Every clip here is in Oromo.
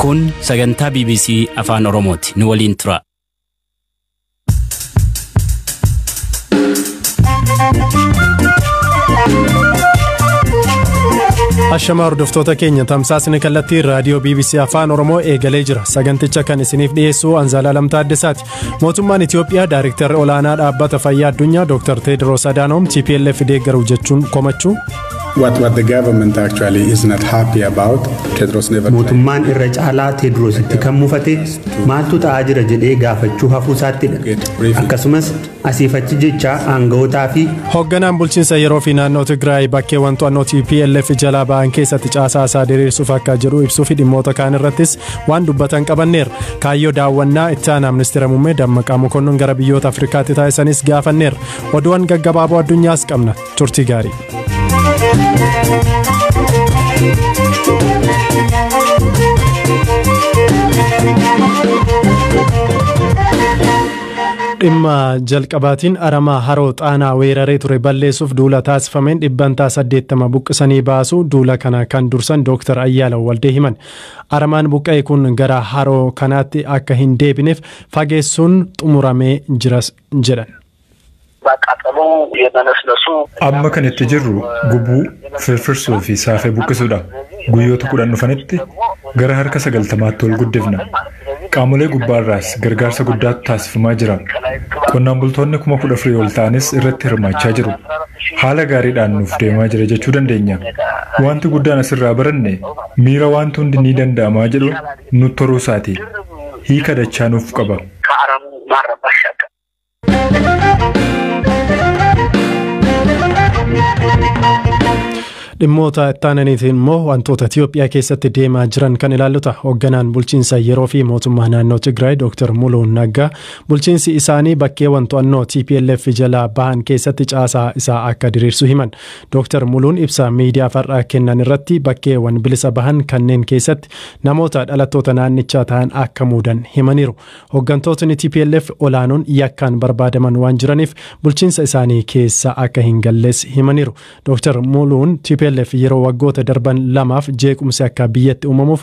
Kun sagantaa BBC Afaan Oromooti. Nu waliin tura. Ashamaa hordoftoota keenya, tamsaasni kallattii raadiyoo BBC Afaan Oromoo eegalee jira. Saganticha kan isiniif dhiyeessu Anzaalaa Lamtaa Addesaati. Mootummaan Itiyoophiyaa Daayiriktarri olaanaa dhaabbata fayyaa addunyaa Dr. Teediroos Adaanoom TPLF deeggaru jechuun komachuu. What the government actually is not happy about, Tedros never Mootummaan irra caalaa Teedroositti kan mufate maaltu ta'aa jira jedhee gaafachuu hafuu isaattidha. Akkasumas asiif achi jecha aanga'ootaa fi Hoogganaan bulchiinsa yeroo fi naannoo Tigraay bakkeewwan to'annoo TPLF jalaa ba'an keessatti caasaa isaa diriirsuuf akka jedhu ibsuu fi dhimmoota kaan irrattis waan dubbatan qabanneerra. Kaayyoo daawwannaa itti aanaa ministeera muummee Dammaqaa Mokonnon gara biyyoota Afrikaatti taasisanis gaafanneerra. Oduuwwan gaggabaaboo addunyaas qabna. Turtii gaarii. Dhimma jalqabaatiin, aramaa haroo Xaanaa weeraree ture balleessuuf duula taasifameen 80% buqqisanii baasu duula kana kan dursan Dooktar Ayyaalaw Waldee himan. Aramaan buqqa'e kun gara haroo kanaatti akka hin deebineef fageessuun xumuramee jiras jedhan. Amma kan itti jirru gubuu, firfirsuu fi saafee buqqisuudha. Guyyoota 10 dhufanitti gara harka 90tti ol guddifna. Qaamolee gubbaarraas gargaarsa guddaatu taasifamaa jira. Qonnaan bultoonni 14,000 ol ta'anis irratti hirmaachaa jiru. Haala gaariidhaan nuuf deemaa jira jechuu dandeenya. Wanti guddaan asirraa baranne miira wanti hundi ni danda'amaa jedhu nutti horuu isaati. Hiika dachaa nuuf qaba. Dhimmoota itti aananiitiin immoo wantoota Itiyoophiyaa keessatti deemaa jiran kan ilaalluta. Hoogganaan bulchiinsa yeroo fi mootummaa naannoo Tigraay Dr. Muluu Naggaa bulchiinsi isaanii bakkeewwan to'annoo TPLF jalaa bahan keessatti caasaa isaa akka diriirsu himan. Dr. Muluun ibsa miidiyaa farraa kennan irratti bakkeewwan bilisa bahan kanneen keessatti namoota dhalattoota naannichaa ta'an akka muudan himaniiru. Hooggantootni TPLF olaanoon yakkaan barbaadaman waan jiraniif bulchiinsa isaanii keessa akka hin galles himaniiru. Dr. Muluun TPLF yeroo waggoota darban 2f jeequmsi akka biyyatti uumamuuf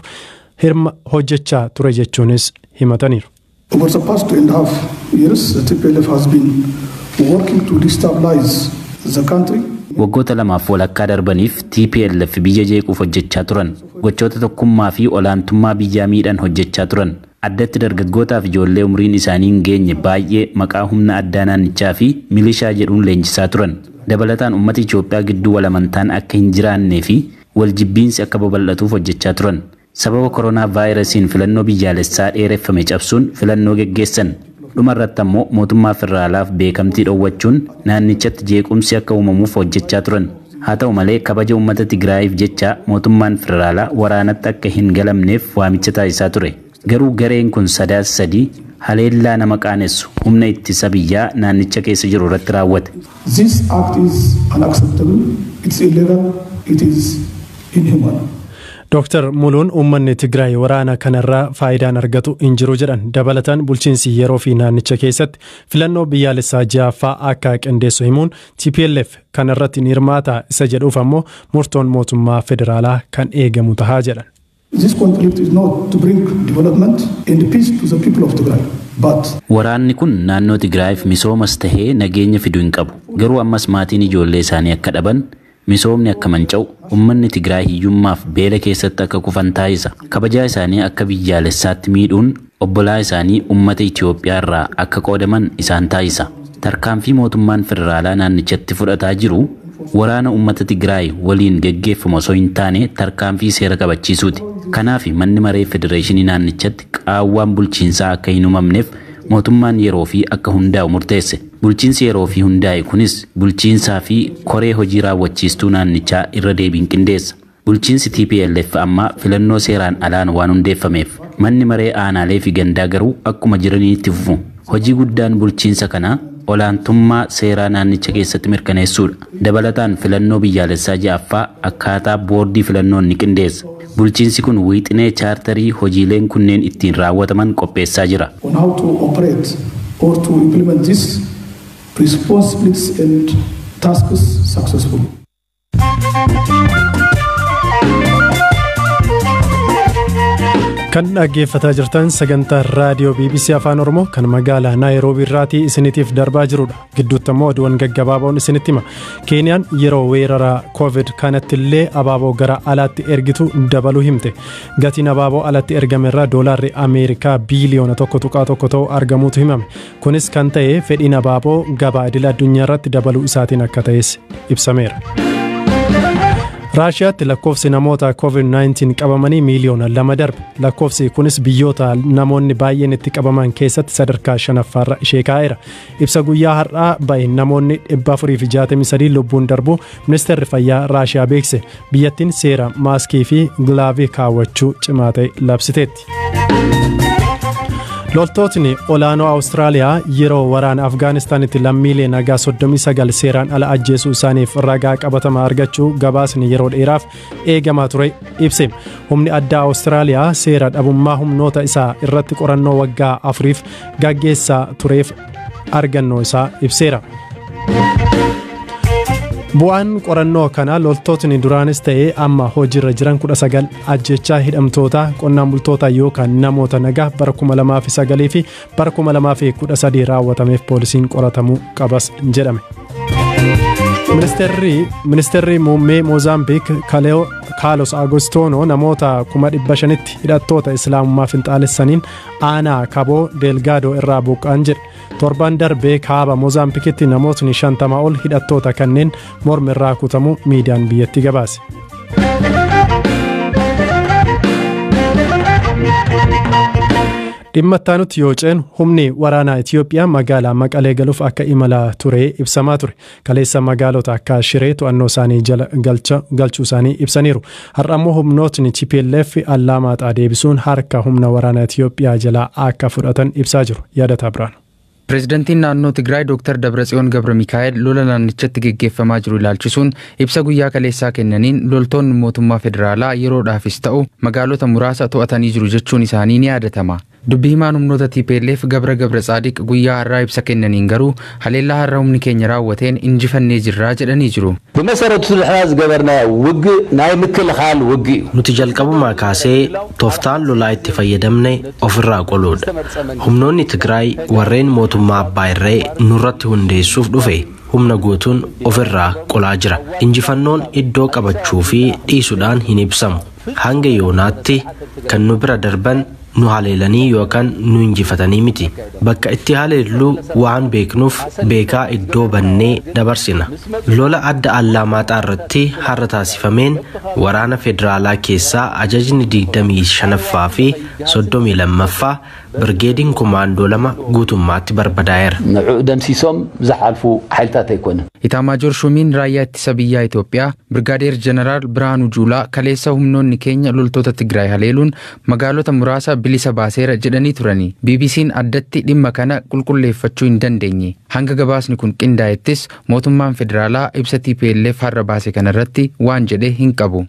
hirma hojjechaa ture jechuunis himataniiru. Over the past 2.5 years, the TPLF has been working to destabilize the country. Waggoota lamaaf walakkaa darbaniif TPLF biyya jeequuf hojjechaa turan. Gochoota tokkummaa fi olaantummaa biyyaa miidhan hojjechaa turan. Addatti dargaggootaaf ijoollee umriin isaanii hin geenye baay'ee maqaa humna addaa naannichaa fi milishaa jedhuun leenjisaa turan. Dabalataan uummata Itoophiyaa gidduu wal amantaan akka hin jiraannee fi wal jibbiinsi akka babal'atuuf hojjechaa turan. Sababa koronaa vaayirasiin filannoo biyyaalessaa dheereffame cabsuun filannoo geggeessan. Dhumarratti ammoo mootummaa federaalaaf beekamtii dhoowwachuun naannichatti jeequmsi akka uumamuuf hojjechaa turan. Haa ta'u malee, kabaja uummata Tigraayiif jecha mootummaan federaalaa waraanatti akka hin galamneef waamicha taasisaa ture. Garuu gareen kun Sadaasa 3 haleellaa nama qaanessu humna ittisa biyyaa naannicha keessa jiru irratti raawwate. This act is unacceptable, it's illegal, it is inhuman. Dr. Muluun uummanni Tigraay waraana kanarraa faayidaan argatu hin jiru jedhan. Dabalataan bulchiinsi yeroo fi naannicha keessatti filannoo biyyaalessaa ja'affaa akka qindeessu himuun, TPLF kanarratti ni hirmaata isa jedhuuf ammoo murtoon mootummaa federaalaa kan eegamu tahaa jedhan. This conflict is not to bring development and peace to the people of Tigray, but Waraanni kun naannoo Tigraayiif misoomas tahee nageenya fiduu hin qabu. Garuu ammas maatiin ijoollee isaanii akka dhaban, misoomni akka manca'u, uummanni Tigraay hiyyummaaf beela keessatti akka kufan taasisa. Kabajaa isaanii akka biyyaalessaatti miidhuun obbolaa isaanii uummata Itoophiyaa irraa akka qoodaman isaan taasisa. Tarkaanfii mootummaan federaalaa naannichatti fudhataa jiru waraana uummata Tigraay waliin geggeeffamu osoo hin taane tarkaanfii seera kabachiisuuti. Kanaaf manni maree federeeshinii naannichatti qaawwaan bulchiinsaa akka hin uumamneef mootummaan yeroo fi akka hundaa'u murteesse. Bulchiinsi yeroo fi hundaa'e kunis bulchiinsaa fi koree hojii raawwachiistuu naannichaa irra deebiin qindeessa. Bulchiinsi TPLF amma filannoo seeraan alaan waan hundeeffameef manni maree aanaalee fi gandaa garuu akkuma jiraniitti fufu. Hojii guddaan bulchiinsa kanaa olaantummaa seeraa naannicha keessatti mirkaneessuudha. Dabalataan filannoo biyyaalessaa ja'affaa akkaataa boordii filannoon ni qindeessa. Bulchiinsi kun wiixinee chaartarii hojiileen kunneen ittiin raawwataman qopheessaa jira. on how to operate or to implement these responsibilities and tasks successfully. Kan dhaggeeffataa jirtan sagantaa raadiyoo BBC Afaan Oromoo kan magaalaa Naayiroobii irraatii isiniitiif darbaa jirudha. Gidduutti immoo oduuwwan gaggabaaboon isinitti hima. Keeniyaan yeroo weerara Covid kanatti illee abaaboo gara alaatti ergitu dabaluu himte. Gatiin abaaboo alatti ergame irraa doolaarri Ameerikaa biiliyoona 1.1 ta'u argamuutu himame. Kunis kan ta'e fedhiin abaaboo gabaa idil addunyaa irratti dabaluu isaatiin akka ta'es ibsameera. Raashiyaatti lakkoofsi namoota COVID-19 qabamanii miiliyoona 2 darbe. Lakkoofsi kunis biyyoota namoonni baay'een itti qabaman keessatti sadarkaa shanaffaarra ishee kaa'eera. Ibsa guyyaa har'aa ba'e namoonni 463 lubbuun darbu ministeerri fayyaa Raashiyaa beekse. Biyyattiin seera maaskii fi gilaavii kaawwachuu cimaa ta'e labsiteetti. Loltootni olaanoo Awustiraaliyaa yeroo waraana Afgaanistaanitti lammiilee nagaa 39 seeraan ala ajjeesuu isaaniif ragaa qabatamaa argachuu gabaasni yeroo dheeraaf eegamaa ture ibse. Humni addaa Awustiraaliyaa seera dhabummaa humnoota isaa irratti qorannoo waggaa 4f gaggeessaa tureef argannoo isaa ibseera. Bu'aan qorannoo kanaa loltootni duraanis ta'ee amma hojiirra jiran 19 ajjechaa hidhamtoota, qonnaan bultoota yookaan namoota nagaa bara 2009 fi bara 2013 raawwatameef poolisiin qoratamuu qabas jedhame. Ministeerri muummee Moozaambiik Kaalos Agostoono namoota 500,000tti hidhattoota Islaamummaa finxaalessaniin aanaa Kaboo Deelgaadoo irraa buqqa'an jedhe. Torban darbee kaaba Moozaambikitti namootni 50 ol hidhattoota kanneen morma irraa kutamuu miidiyaan biyyattii gabaase. Dhimma itti yoo ceenu, humni waraanaa Itiyoophiyaa magaalaa Maqalee galuuf akka imalaa ture ibsamaa ture. Kaleessa magaalota akka Shiree to'annoo isaanii jala galchuu isaanii ibsaniiru. Har'a immoo humnootni TPLF Allaamaaxaa deebisuun harka humna waraanaa Itiyoophiyaa jalaa akka fudhatan ibsaa jiru. Yaadataa biraan. Pireezidantiin naannoo Tigraay Dr. Dabratsiyoon Gabra Mikaa'el lola naannichatti geggeeffamaa jiru ilaalchisuun ibsa guyyaa kaleessaa kennaniin, loltoonni mootummaa federaalaa yeroodhaafis ta'u magaalota muraasa to'atanii jiru jechuun isaanii ni yaadatama. Dubbii himaan humnoota TPLF Gabra Gabra Tsaadiq guyyaa har'aa ibsa kennaniin garuu, haleellaa har'a humni keenya raawwateen injifannee jirraa jedhanii jiru. ብመሰረቱ ንሕና ዝገበርናዮ ውግእ ናይ ምክልኻል ውግእ እዩ። Nuti jalqabumaa kaasee tooftaan lolaa itti fayyadamne ofirraa qoluudha. Humnoonni Tigraay warreen mootummaa abbaa irree nurratti hundeessuuf dhufe humna guutuun ofirraa qolaa jira. Injifannoon iddoo qabachuu fi dhiisuudhaan hin ibsamu. Hanga yoonaatti kan nu bira darban nu haleelanii yookaan nu injifatanii miti. Bakka itti haleelluu waan beeknuuf beekaa iddoo bannee dabarsina. Lola adda Allaamaaxaa irratti har'a taasifameen waraana federaalaa keessaa ajajni 25ffaa fi 32ffaa birgeediin kumaandoo lama guutummaatti barbadaa'eera. ንዕኡ ደምሲሶም ዝሓልፉ ሓይልታት ኣይኮነን። Itaamaajoor Shuumiin raayyaa ittisa biyyaa Itoophiyaa Birgaadeer Jeneraal Birhaanuu Juulaa kaleessa humnoonni keenya loltoota Tigraay haleeluun magaalota muraasa bilisa baaseera jedhanii turani. BBC'n addatti dhimma kana qulqulleeffachuu hin dandeenye. Hanga gabaasni kun qindaa'ettis mootummaan federaalaa ibsa TPLF har'a baase kanarratti waan jedhe hin qabu.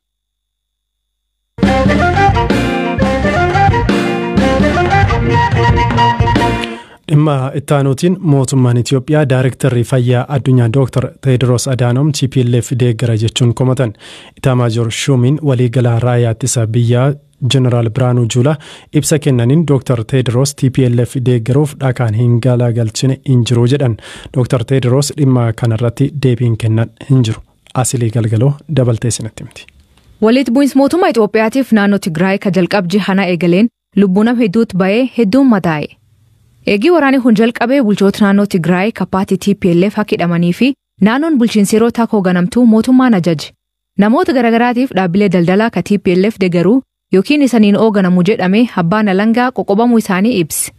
Dhimma ittaanuutiin, mootummaan Itiyoophiyaa Daayirektarri fayyaa addunyaa Dr. Teediroos Adaanom TPLF deeggara jechuun komatan. Itaamaajoor Shuumiin waliigalaa raayyaa ittisa biyyaa Jeneraal Biraanuu Juulaa ibsa kennaniin Dr. Teediroos TPLF deeggaruuf dhakaan hin galagalchine hin jiru jedhan. Dr. Teediroos dhimma kanarratti deebiin kennan hin jiru. Asilii Galgaloo dabaltee isinitti himti. Walitti bu'iinsi mootummaa Itoophiyaatiif naannoo Tigraay ka jalqab hana eegaleen lubbuu nama hedduutu ba'ee, hedduun madaa'e. Eegii waraanni kun jalqabee bulchoota naannoo Tigraay ka paartii TPLF akka hidhamanii fi naannoon bulchiinsi yeroo takka hoogganamtuu mootummaan ajaje. Namoota garaagaraatiif dhaabbilee daldalaa ka TPLF deeggaruu yookiin isaniin hoogganamu jedhame abbaan alangaa qoqqobamuu isaanii ibse.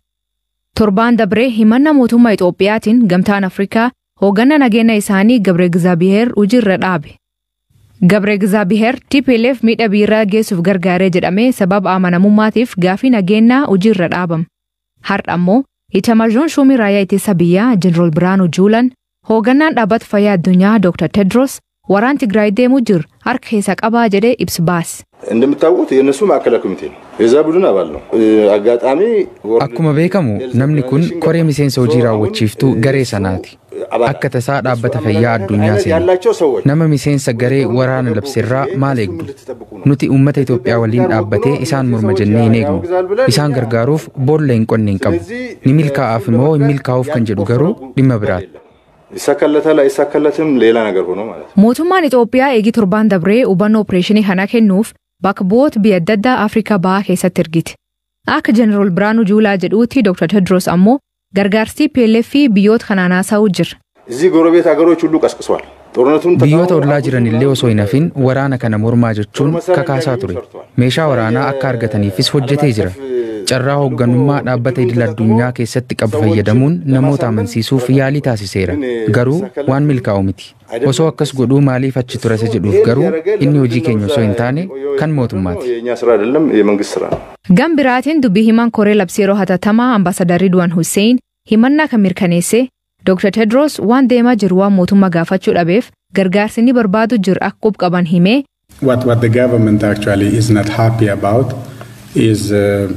Torbaan dabree himannaa mootummaa Itoophiyaatiin Gamtaan Afrikaa hoogganaa nageenya isaanii Gabre Gizaabiheer hojiirra dhaabe. Gabre Gizaabiheer TPLF miidha biiraa geessuuf gargaaree jedhamee sababa amanamummaatiif gaafii nageenyaa hojiirra dhaabame. Har'a ammoo Itamaajoon Shuumii raayyaa ittisa biyyaa Jeneraal Biraanuu Juulaan hoogganaan dhaabbata fayyaa addunyaa Dr. Tedros waraan Tigraay deemuu jiru harka keessa qabaa jedhee ibsa baase. እንደምታውቁት የእነሱ ማዕከላዊ ኮሚቴ ነው። የዛ ቡድን አባል ነው። አጋጣሚ Akkuma beekamu namni kun koree miseensa hojii raawwachiiftuu garee sanaati. Akka tasaa Dhaabbata Fayyaa Addunyaa seena. Nama miseensa garee waraana labseerraa maal eegdu? Nuti uummata Itoophiyaa waliin dhaabbatee isaan morma jennee hin eegnu. Isaan gargaaruuf boolla hin qonne hin qabu. Ni milkaa'aaf immoo hin milkaa'uuf kan jedhu garuu dhimma biraati. ይሳካለታል አይሳካለትም ሌላ ነገር ሆኖ ማለት ነው። Mootummaan Itoophiyaa eegii torbaan dabree hubannoo opereeshinii kana kennuuf bakka bu'oota biyya adda addaa Afrikaa Bahaa keessatti ergite. Akka Jeneraal Biraanuu Juulaa jedhuutti Dr. Tedros ammoo gargaarsi TPLF fi biyyoota kanaan haasa'uu jira. እዚህ ጎረቤት ሀገሮች ሁሉ ቀስቅሷል። ጦርነቱን Biyyoota ollaa jiran illee osoo hin hafin waraana kana mormaa jechuun kakaasaa ture. Meeshaa waraanaa akka argataniifis hojjetee jira. Carraa hoogganummaa dhaabbata idil addunyaa keessatti qabu fayyadamuun namoota amansiisuuf yaalii taasiseera. Garuu waan milkaa'u miti. Osoo akkas godhuu maaliif achi ture isa jedhuuf garuu inni hojii keenya osoo hin taane kan mootummaati. የእኛ ስራ አይደለም፣ የመንግስት ስራ ነው። Gam biraatiin dubbii himaan koree labsii yeroo hatattamaa Ambaasadar Ridwaan Hussein himannaa kan mirkaneesse Dr. Tedros waan deemaa jiru waan mootummaa gaafachuu dhabeef gargaarsi inni barbaadu jiru akka qub qaban himee What the government actually is not happy about is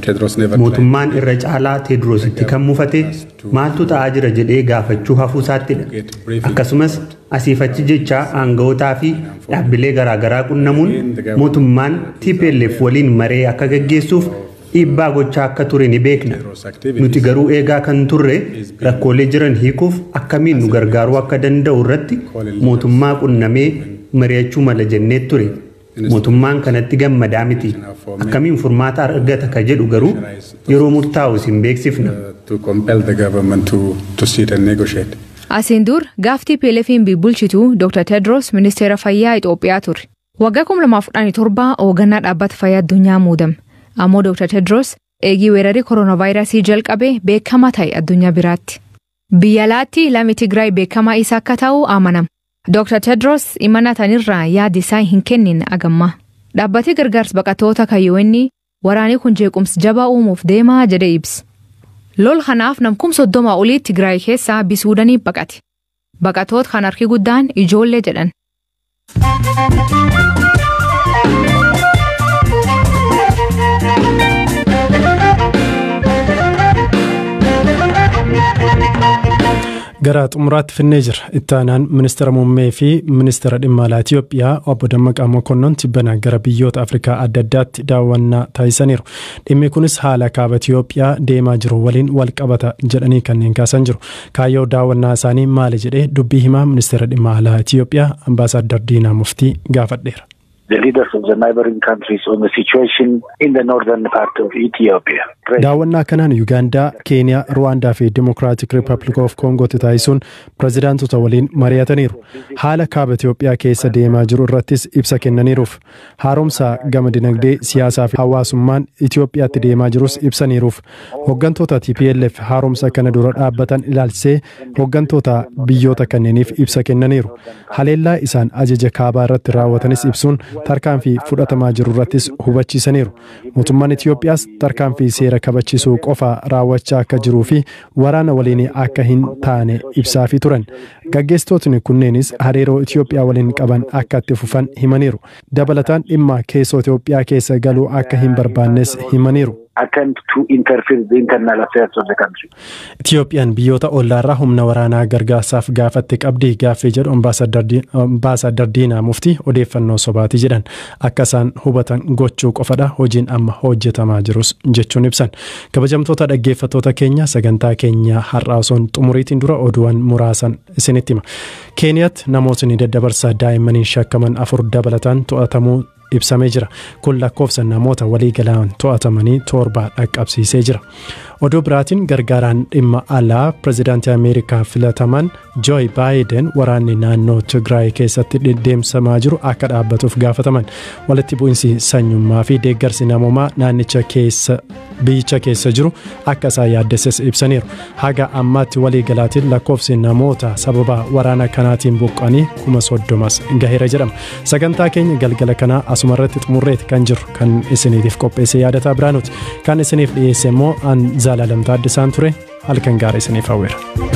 Tedros never tried Mootummaan irra caalaa Teedroositti kan mufate maaltu ta'aa jira jedhee gaafachuu hafuu isaattidha. Akkasumas asiif achi jechaa aanga'ootaa fi dhaabbilee garaagaraa qunnamuun mootummaan TPLF waliin maree akka gaggeessuuf dhiibbaa gochaa akka ture ni beekna. Nuti garuu eegaa kan turre rakkoolee jiran hiikuuf akkamiin nu gargaaruu akka danda'u irratti mootummaa qunnamee mari'achuu mala jennee ture. Mootummaan kanatti gammadaa miti. Akkamiin furmaata argata ka jedhu garuu yeroo murtaa'u isin beeksifna. to compel the government to sit and negotiate. Asiin dur gaaf TPLF'n bulchitu Dr. Tedros ministeera fayyaa Itoophiyaa ture. Waggaa 2017 hoogganaa Dhaabbata Fayyaa Addunyaa muudame. Ammoo Dr. Tedros eegii weerarii kooronaavaayirasii jalqabe beekamaa ta'e addunyaa biraatti. Biyya alaatti lami Tigraay beekamaa isa akka ta'u amanama. Dr. Tedros imana tanirraa yaadi isaa hin kennin agamma. Dhaabbati gargaarsa baqattoota kan UN waraanni kun jeequmsa jabaa uumuuf deemaa jedhee ibsa. Lol kanaaf namkum 30 olii Tigraay keessaa Suudaanii baqate. Baqattoota kan harki guddaan ijoollee jedhan. Gara xumuraatti finnee jira. Ittaanaan ministeera muummee fi ministeera dhimma alaa Itoophiyaa obbo Dammaqaa Mokonnon tibbana gara biyyoota Afrikaa adda addaatti daawwannaa taasisaniiru. Dhimmi kunis haala kaaba Itoophiyaa deemaa jiru waliin wal qabata jedhanii kanneen kaasan jiru. Kaayyoo daawwannaa isaanii maali jedhee dubbii himaa ministeera dhimma alaa Itoophiyaa Ambaasaddar Diinaa Muftii gaafadheera. The leaders of the neighboring countries on the situation in the northern part of Ethiopia. Daawwannaa kanaan Yuugaandaa, Keeniyaa, Ruwaandaa fi Democratic Republic of Koongootti taasisuun pirezidaantota waliin mari'ataniiru. Haala kaaba Itoophiyaa keessa deemaa jiru irrattis ibsa kennaniiruuf. Haaromsa gama dinagdee, siyaasaa fi hawaasummaan Itoophiyaatti deemaa jirus ibsaniiruuf. Hooggantoota TPLF haaromsa kana dura dhaabbatan ilaalchisee hooggantoota biyyoota kanneeniif ibsa kennaniiru. Haleellaa isaan ajaja kaabaa irratti raawwatanis ibsuun tarkaanfii fudhatamaa jiru irrattis hubachiisaniiru. Mootummaan Itoophiyaas tarkaanfii seera kabachiisuu qofa raawwachaa akka jiruu fi waraana waliin akka hin taane ibsaafii turan. Gaggeessitootni kunneenis hariiroo Itoophiyaa waliin qaban akka itti fufan himaniiru. Dabalataan dhimma keessoo Itoophiyaa keessa galuu akka hin barbaannes himaniiru. Attempt to interfere the internal affairs of the country. Itoophiyaan biyyoota ollaarraa humna waraanaa gargaarsaaf gaafatte qabdi gaaffii jedhu Ambaasaddar Diinaa Muftii odeeffannoo sobaati jedhan. Akka isaan hubatan gochuu qofadha hojiin amma hojjetamaa jirus jechuun ibsan. Kabajamtoota dhaggeeffattoota keenya, sagantaa keenya har'aa osoo hin xumuriitiin dura oduuwwan muraasan isinitti hima. Keeniyaatti namootni daddabarsa daa'immaniin shakkaman afur dabalataan to'atamuu ibsamee jira. Kun lakkoofsa namoota waliigalaan to'atamanii torba dhaqqabsiisee jira. Oduu biraatiin gargaaraan dhimma alaa pirezidaantii Ameerikaa filataman Joe Biden waraanni naannoo Tigraay keessatti deddeemsamaa jiru akka dhaabbatuuf gaafataman. Walitti bu'insi sanyummaa fi deeggarsi namoomaa naannicha keessa biyyicha keessa jiru akka isaan yaaddesses ibsaniiru. Haga ammaatti waliigalaatiin lakkoofsi namoota sababa waraana kanaatiin buqqanii 30,000 gaheera jedhama. Sagantaa keenya galgala kanaa asuma irratti xumurreeti kan jiru. Kan isiniitiif qopheesse Yaadataa Biraanuti. Kan isiniif dhiyeesse immoo an Zaalaalam Taaddasaan ture. Halkan gaarii isiniif hawweera.